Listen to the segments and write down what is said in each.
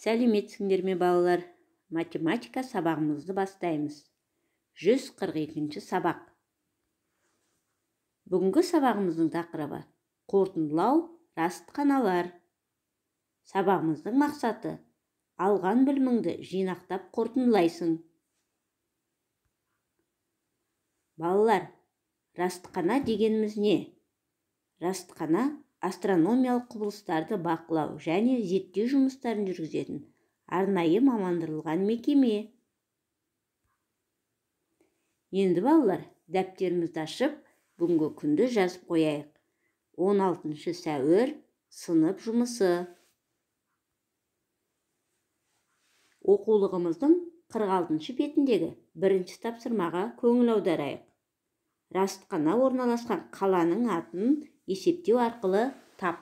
Сәлеметсіңдер ме, балалар? Математика сабағымызды бастаймыз. 142-ші сабақ. Бүгінгі сабағымыздың тақырыбы қорытындылау растқаналар. Сабағымыздың мақсаты алған біліміңді жинақтап қорытындылайсың. Балалар, растқана дегеніміз не? Растқана астрономиялық құбылыстарды бақылау және зерттеу жұмыстарын жүргізетін арнайы мамандырылған мекеме. Енді балалар, дәптерімізді ашып, бүгінгі күнді жазып қояйық. 16 сәуір, сынып жұмысы. Оқулығымыздың 46 бетіндегі бірінші тапсырмаға көңіл аударайық. Растқана орналасқан қаланың атын есептеу арқылы тап.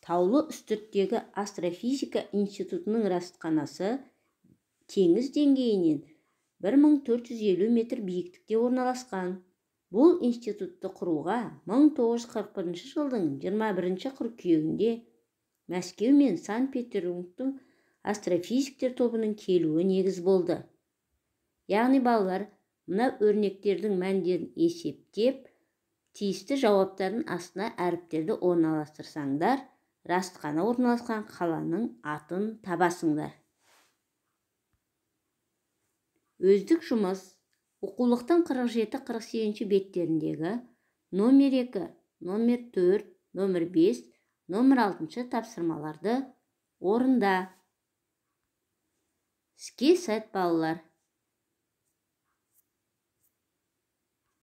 Таулы Үстірттегі астрофизика институтының растқанасы теңіз деңгейінен 1450 метр биіктікте орналасқан. Бұл институтты құруға 1941 жылдың 21 қыркүйегінде Мәскеу мен Санкт-Петербургтің астрофизиктер тобының келуі негіз болды. Яғни балалар, мына өрнектердің мәндерін есептеп, тиісті жауаптардың астына әріптерді орналастырсаңдар, растқана орналасқан қаланың атын табасыңдар. Өздік жұмыс. Оқулықтың 47-48 беттеріндегі номер 2, номер 4, номер 5, номер 6 тапсырмаларды орында. Іске сәт, балалар.